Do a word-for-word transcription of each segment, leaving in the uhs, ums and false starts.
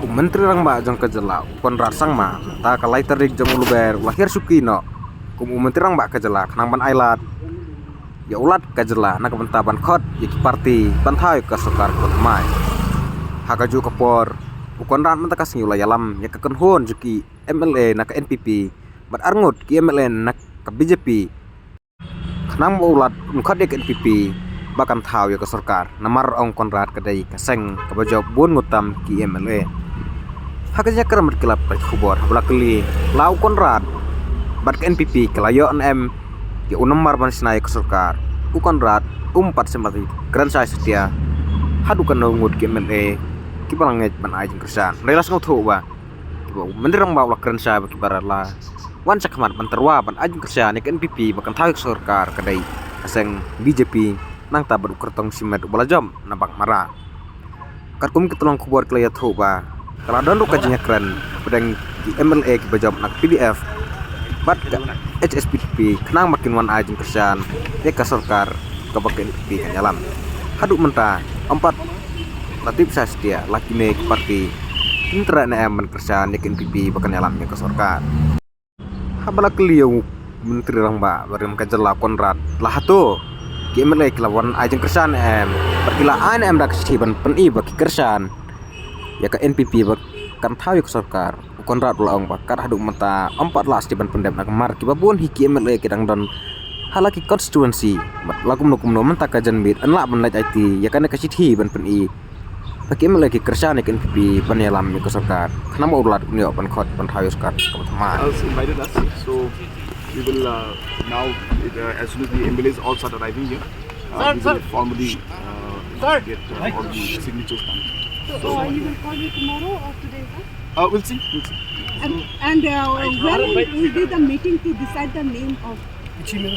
Myntri Rangbah jong ka jylla u Conrad Sangma mynta ka lai tarik jong u Lber u la hiar shuki noh kum u Myntri Rangbah ka jylla khnang ban ailad ïa u Lat ka jylla na ka bynta ban khot ïa ki parti ban thaw ïa ka sorkar kaba thymmai. Ha kajuh ka por u Conrad mynta ka sngi u la ïalam ïa ka kynhun jong ki MLA na ka NPP bad arngut ki MLA na ka BJP khnang ba u Lat un khot ïa ka NPP ba kan thaw ïa ka sorkar. Namar ong Conrad ka dei ka seng kaba jop bun ngut tam ki MLA. Ha ka jingïakren bad ki lad pathai khubor haba la kylli la u Conrad bad ka NPP ki la ïoh ne em ïa u nambar ban shna ïa ka sorkar, u Conrad um pat sngewbha kren shai satia haduh katno ngut ki MLA kiba la ngeit ban ai jingkyrshan. Hynrei la sngewthuh ba kiba u Myntri Rangbah u la kren shai ba kiba la wan shakhmat ban tyrwa ban ai jingkyrshan ïa ka NPP ba kan thaw ïa ka sorkar ka dei ka seng BJP nangta bad u kyrtong shimet uba la jop na Baghmara. Katkum ki tyllong khubor ki la ïathuh ba ka la don ruh ka jingïakren hapdeng ki MLA kiba jop na ka PDF bad ka HSPDP khnang ba kin wan ai jingkyrshan ïa ka sorkar kaba ka NPP kan ïalam. Haduh mynta ym pat la tip shai satia la kine ki parti kin treh ne em ban kyrshan ïa ka NPP ba kan ïalam ïa ka sorkar. Haba la kylli ïa u Myntri Rangbah barim ka jylla Conrad la hato ki MLA ki la wan ai jingkyrshan ne em bad ki la ai ne em da ka shithi ban pyni ba ki kyrshan ïa ka NPP ba kan thaw ïa ka sorkar, u Conrad u la ong ba kat haduh mynta ym pat la shithi ban pyndep namar kiba bun hi ki MLA ki dang don ha la ki constituency bad la kumno kumno mynta ka janmiet yn lah ban leit aiti ïa kane ka shithi ban pyni ba ki MLA ki kyrshan ïa ka NPP ban ïalam ïa ka sorkar khnang ba u Lat un ïoh ban khot ban thaw ïa ka sorkar kaba thymmai. Has invited us. So we will uh, now, uh, as soon as the MLAs all start arriving here, uh, we will formally uh, get uh, all the signatures done. So uh, you will call me tomorrow or today, sir? Uh, we'll see. We'll see. And, and uh, when will be the meeting to decide the name of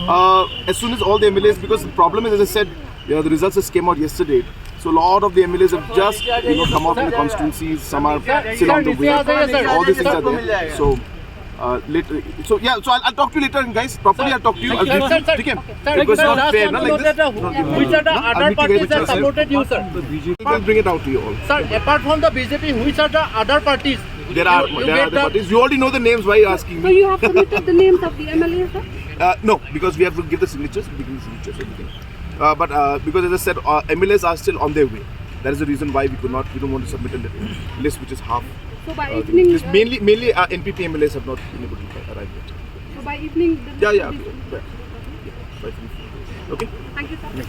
Uh, as soon as all the MLAs, because the problem is, as I said, you know, the results just came out yesterday. So a lot of the MLAs have just, you know, come out from the constituencies. Some are still on the way. All these things are there. So, uh, later, so yeah, so I'll, I'll talk to you later, guys. Properly, I'll talk to you. I'll give you. Okay? Because it's not fair, na, like this. No, no, no, no. I'll meet you guys. I'll bring it out to you all. Sir, apart from the BJP, which are the other parties? There are, there are other parties. You already know the names. Why are you asking me? So you have submitted the names of the MLAs, sir? Uh, no, because we have to give the signatures, we give the signatures, everything. Uh, but uh, because as I said, uh, MLAs are still on their way. That is the reason why we could not, we don't want to submit a li- list which is half. So by uh, evening, this uh, mainly, mainly uh, NPP MLAs have not been able to arrive yet. So by evening, the list will be submitted. Yeah, yeah, yeah, yeah. By evening. Okay. Thank you, sir.